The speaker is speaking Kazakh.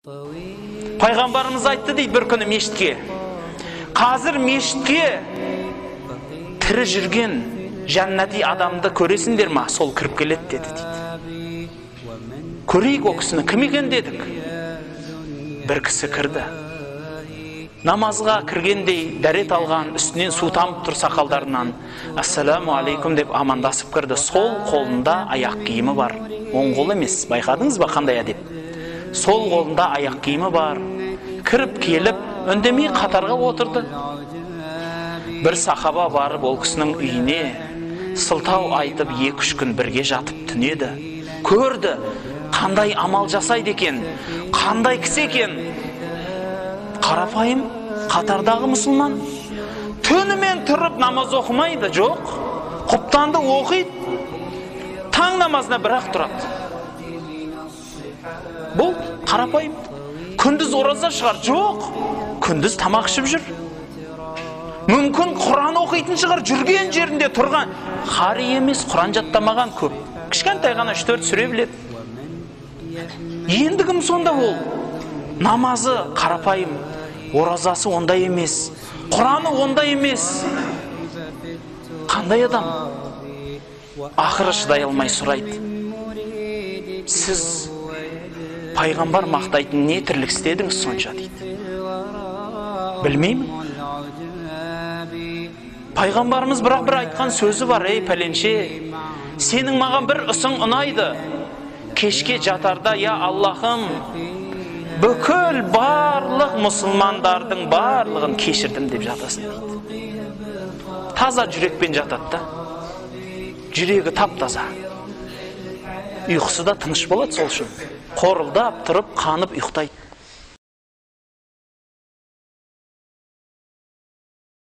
Пайғамбарымыз айтты дейді бір күні мешітке. Қазір мешітке тірі жүрген жәннати адамды көресіңдер ма? Сол кіріп келеді деді дейді. Көрейік ол кісіні, кім екен дедік. Бір кісі кірді. Намазға кіргендей дәрет алған, үстінен су тамып тұр сақалдарынан. Ассаламу алейкум деп амандасып кірді. Сол қолында аяқ киімі бар. Оң қол емес, байқадыңыз ба қандай әдеп? Сол қолында аяқ киімі бар. Кіріп келіп, үндемей қатарға отырды. Бір сахаба барып ол кісінің үйіне сылтау айтып 2-3 күн бірге жатып түнеді. Көрді, қандай амал жасайды екен, қандай кісі екен. Қарапайым қатардағы мұсылман. Түнімен тұрып намаз оқымайды, жоқ. Құптанды оқиды, таң намазына бірақ тұрады. Бұл қарапайым. Күндіз ораза шығар, жоқ. Күндіз тамақ ішіп жүр. Мүмкін Құран оқитын шығар, жүрген жерінде тұрған. Қари емес, Құран жаттамаған көп. Кішкентай ғана 3-4 сүре біледі. Енді кім сонда ол? Намазы қарапайым, оразасы ондай емес, Құраны ондай емес. Қандай адам? Ақыры шыдай алмай сұрайды. Сіз пайғамбар мақтайтын не тірлік істедіңіз сонша дейді. Білмеймін. Пайғамбарымыз бірақ бір айтқан сөзі бар, ей пәленше, сенің маған бір ысың ұнайды. Кешке жатарда, я Аллахым, бүкіл барлық мұсылмандардың барлығын кешірдім деп жатасың дейді. Таза жүрекпен жатады да. Жүрегі тап-таза. Ұйқысы да тыныш болады сол үшін. Қорылдап тұрып, қанып ұйықтайды.